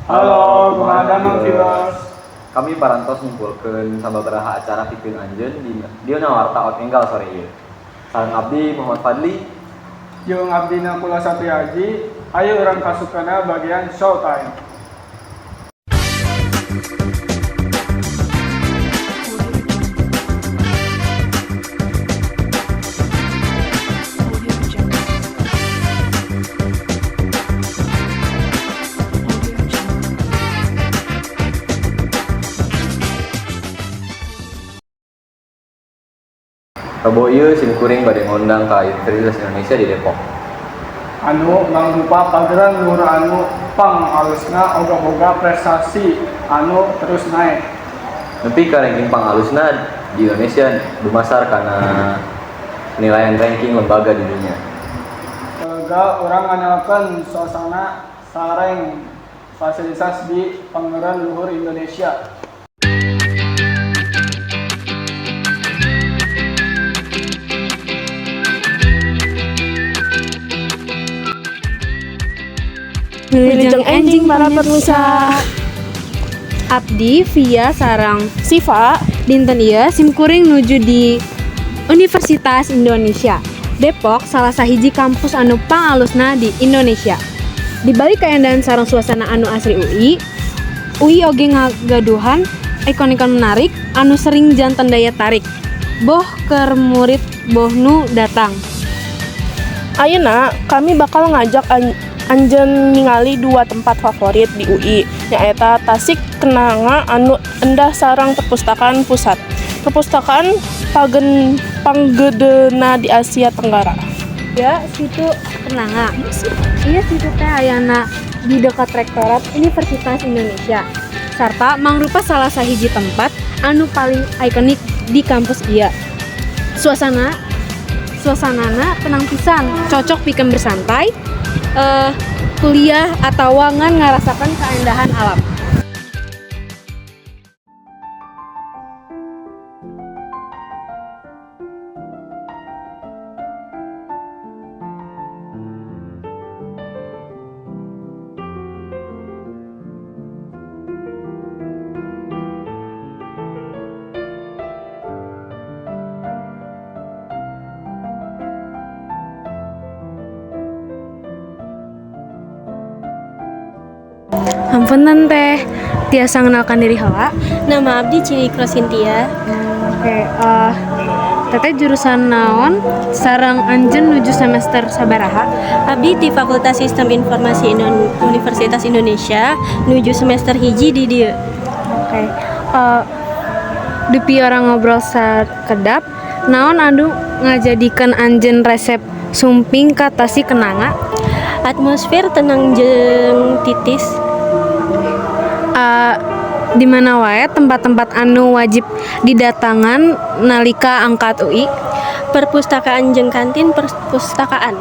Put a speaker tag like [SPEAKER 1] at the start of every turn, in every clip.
[SPEAKER 1] Halo, kumaha damang viewers?
[SPEAKER 2] Kami parantos ngumpulkeun sababaraha acara pikeun anjeun di dina warta Ot Enggal sore ieu. Sareng abdi Muhammad Fadli.
[SPEAKER 1] Jeung abdi Nakula Satriaji, ayo urang kasupkeun bagian showtime.
[SPEAKER 2] Rebo ieu simkuring bade ngondang ka Universitas Indonesia di Depok.
[SPEAKER 1] Anu mangrupa pageran luhur anu pangalusna oge boga prestasi anu terus naek.
[SPEAKER 2] Nepi ka ranking pangalusna di Indonesia dumasar kana penilaian ranking lembaga di dunia.
[SPEAKER 1] Lega urang nganalkeun suasana sareng fasilitas di Pangeran Luhur Indonesia.
[SPEAKER 3] Wilujeng enjing para pemirsa.
[SPEAKER 4] Abdi via sarang
[SPEAKER 3] Siva.
[SPEAKER 4] Dinten ieu simkuring nuju di Universitas Indonesia Depok, salah sahiji kampus anu pangalusna di Indonesia. Di balik kaendahan sareng suasana anu asri UI, UI oge ngagaduhan ikon-ikon menarik anu sering janten daya tarik boh keur murid boh nu datang.
[SPEAKER 3] Ayeuna kami bakal ngajak anjeun ningali dua tempat favorit di UI, nyaeta Tasik Kenanga anu endah sareng Perpustakaan Pusat. Perpustakaan panggedena di Asia Tenggara.
[SPEAKER 4] Ya, Situ Kenanga. Iya, situ teh ayana di dekat Rektorat Universitas Indonesia. Sarta mangrupa salah sahiji tempat anu paling ikonik di kampus ieu. Suasanana tenang pisan, cocok pikeun bersantai, kuliah atau ngan ngarasakan keindahan alam. Hapunten teh, tiasa ngenalkan diri heula?
[SPEAKER 5] Nama abdi Cini Krosintia.
[SPEAKER 4] Oke, teteh jurusan naon? Sareng anjeun nuju semester sabaraha?
[SPEAKER 5] Abdi di Fakultas Sistem Informasi Universitas Indonesia nuju semester 1 di dieu.
[SPEAKER 4] Oke. Dupi urang ngobrol sakedap, naon anu ngajadikeun anjeun resep sumping ka Tasik Kenanga?
[SPEAKER 5] Atmosfer tenang jeung titis.
[SPEAKER 4] Di mana wae tempat-tempat anu wajib didatangan nalika angkat UI?
[SPEAKER 5] Perpustakaan jeung kantin perpustakaan.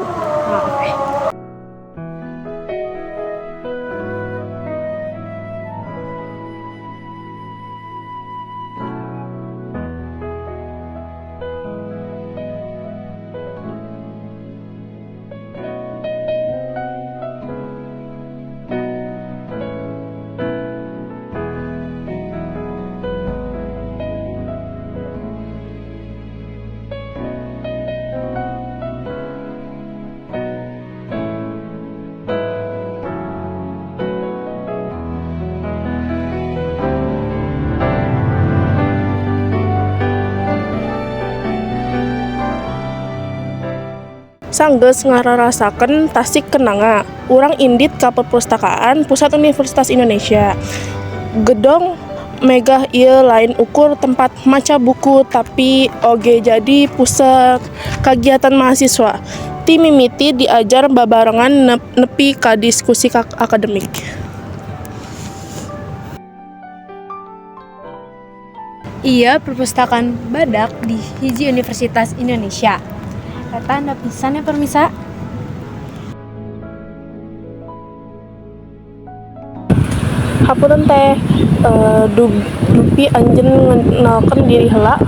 [SPEAKER 4] Oke.
[SPEAKER 3] Sanggeus ngararasakeun Tasik Kenanga, urang indit ka Perpustakaan Pusat Universitas Indonesia. Gedong megah ieu lain ukur tempat maca buku, tapi oge jadi pusat kagiatan mahasiswa. Ti mimiti diajar babarengan nepi ka diskusi akademik.
[SPEAKER 4] Iya, perpustakaan badak di hiji Universitas Indonesia. Eta anda pisan ya permisa.
[SPEAKER 3] Hapunten teh, dupi anjeun ngenalkeun diri heula?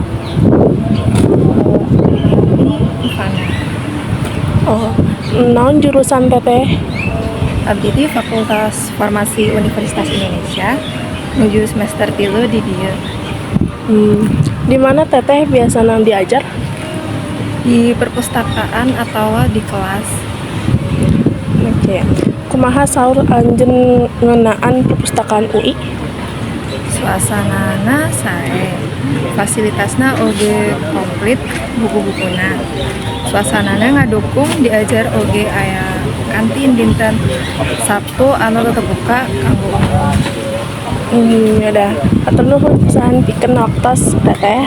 [SPEAKER 3] Oh, naon jurusan teteh?
[SPEAKER 6] Abdi di Fakultas Farmasi Universitas Indonesia nuju semester 3 di dieu.
[SPEAKER 3] Di mana teteh biasana diajar?
[SPEAKER 6] Di perpustakaan atau di kelas.
[SPEAKER 3] Oke. Kumaha saur anjeun ngeunaan perpustakaan UI?
[SPEAKER 6] Suasanana sae, fasilitasna oge komplit buku-bukuna. Suasanana ngadukung diajar oge, aya kantin dinten Sabtu anu tetep buka kanggo umum.
[SPEAKER 3] Ya udah. Hatur nuhun pisan pikeun waktos teteh.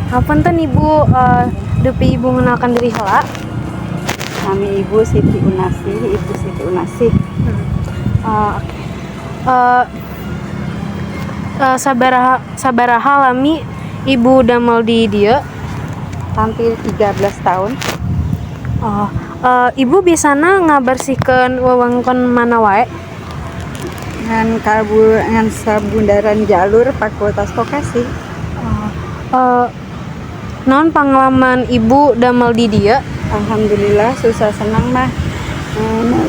[SPEAKER 4] Hapunten Ibu, dupi Ibu mengenalkan diri heula.
[SPEAKER 7] Kami Ibu Siti Unasih, Ibu Siti Unasih.
[SPEAKER 4] Oke. Sabaraha sabaraha lami Ibu damel di dieu?
[SPEAKER 7] Hampir 13 tahun.
[SPEAKER 4] Oh, Ibu biasana ngabersihkeun wewengkon mana wae?
[SPEAKER 7] Ngan kabur ngan sabundaran jalur Fakultas Vokasi.
[SPEAKER 4] Oh, naon pengalaman Ibu damel di dieu?
[SPEAKER 7] Alhamdulillah, susah senang mah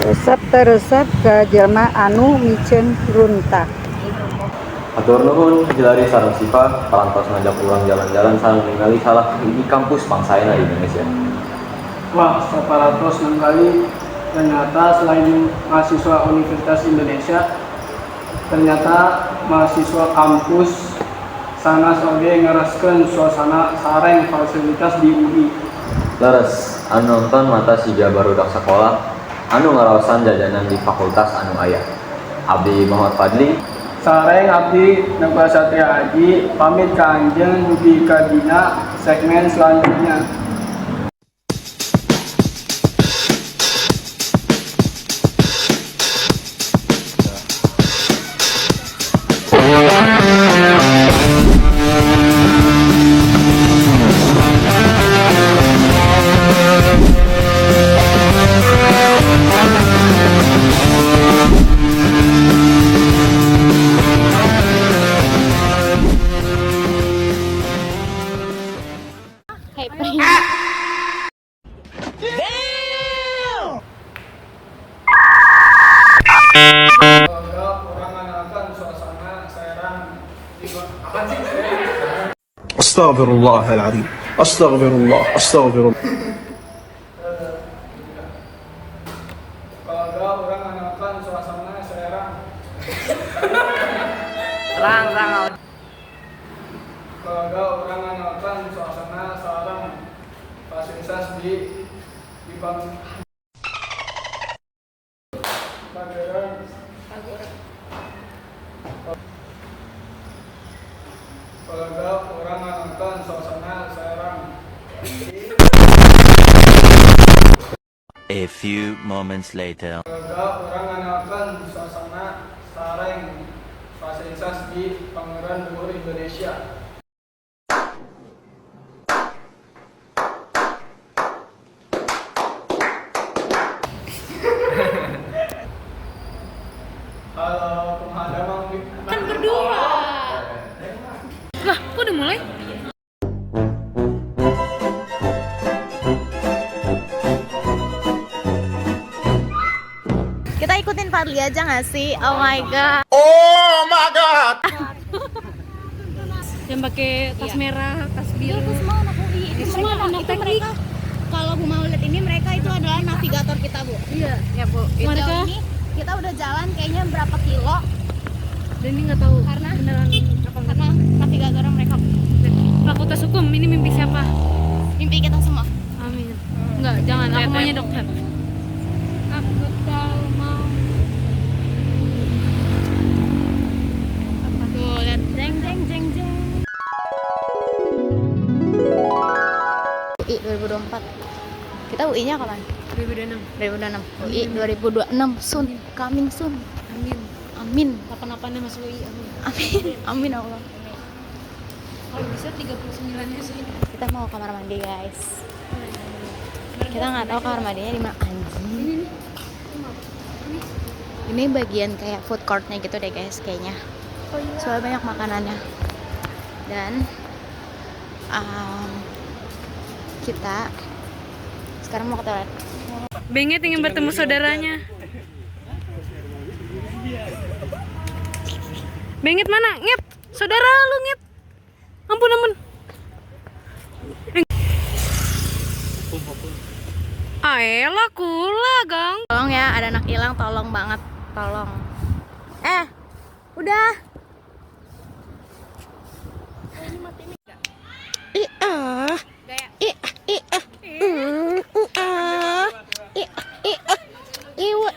[SPEAKER 7] resep teresep ke jelma anu miceun runtah.
[SPEAKER 2] Hatur nuhun Hilari sareng Siva parantos ngajak urang jalan-jalan sareng ningali salah hiji kampus pangsaena di Indonesia.
[SPEAKER 1] Wah, saparatos kali ternyata selain mahasiswa Universitas Indonesia, ternyata mahasiswa kampus sanes oge ngereskeun suasana sareng fasilitas di UI.
[SPEAKER 2] Leres, anu nonton mata siga barudak sekolah anu ngaraosan jajanan di fakultas anu aya. Abdi Muhammad Fadli.
[SPEAKER 1] Sareng abdi Nagwa Satria Aji pamit ka anjeun dugi ka dina segmen selanjutnya. Urang ngenalkan suasana Serang apa sih?
[SPEAKER 8] أستغفر الله العظيم، أستغفر الله، أستغفر الله.
[SPEAKER 1] Kalau urang ngenalkan suasana Serang. Kalau urang ngenalkan suasana sareng fasilitas di Bang Pageran. Kalau urang ngenalkan suasana Serang.
[SPEAKER 9] A few moments later.
[SPEAKER 1] Kalau urang ngenalkan suasana sareng fasilitas di Pangeran Luhur Indonesia. Halo, kumaha damang?
[SPEAKER 4] Kan berdua. Lah, kok udah mulai?
[SPEAKER 10] Kita ikutin Fadli aja gak sih? Oh my God.
[SPEAKER 4] Yang pakai tas merah, tas biru.
[SPEAKER 10] Itu semua anak UI. Itu
[SPEAKER 4] Semua
[SPEAKER 10] mereka,
[SPEAKER 4] anak
[SPEAKER 10] itu
[SPEAKER 4] teknik.
[SPEAKER 10] mereka, kalau Bu mau lihat ini, mereka itu adalah navigator kita, Bu.
[SPEAKER 4] Iya.
[SPEAKER 10] Ya, Bu. Itu
[SPEAKER 4] Mereka-
[SPEAKER 10] ini kita udah jalan kayaknya berapa kilo
[SPEAKER 4] Dan ini nggak tahu
[SPEAKER 10] Karena-
[SPEAKER 4] beneran apa enggak.
[SPEAKER 10] Karena navigatornya mereka.
[SPEAKER 4] Fakultas Hukum ini mimpi siapa?
[SPEAKER 10] Mimpi kita semua.
[SPEAKER 4] Amin. Enggak, jangan. Aku maunya dokter. Aku tahu mau.
[SPEAKER 10] Tuh, lihat, jeng jeng jeng jeng. Kita UI-nya kapan?
[SPEAKER 4] 2026.
[SPEAKER 10] 2026. UI 2026 soon, coming soon.
[SPEAKER 4] Amin.
[SPEAKER 10] Amin.
[SPEAKER 4] 88-nya masuk UI, amin.
[SPEAKER 10] Amin. Amin Allah.
[SPEAKER 4] Kalau bisa 39-nya sih.
[SPEAKER 10] Kita mau kamar mandi, guys. Kita nggak tahu kamar mandinya di mana, anjing. Ini bagian kayak food courtnya gitu deh, guys, kayaknya. Soalnya banyak makanannya. Dan kita sekarang mau ke toilet.
[SPEAKER 4] Benget ingin bertemu saudaranya. Benget mana? Ngep, saudara lu ngep. Ampun, ampun. Aela kula, Gang.
[SPEAKER 10] Tolong ya, ada anak hilang, tolong banget, tolong. Eh, udah. Ih, ah. Ih, ah, ih, ah. Ah. Ih, ah, ih, ah. Iwa,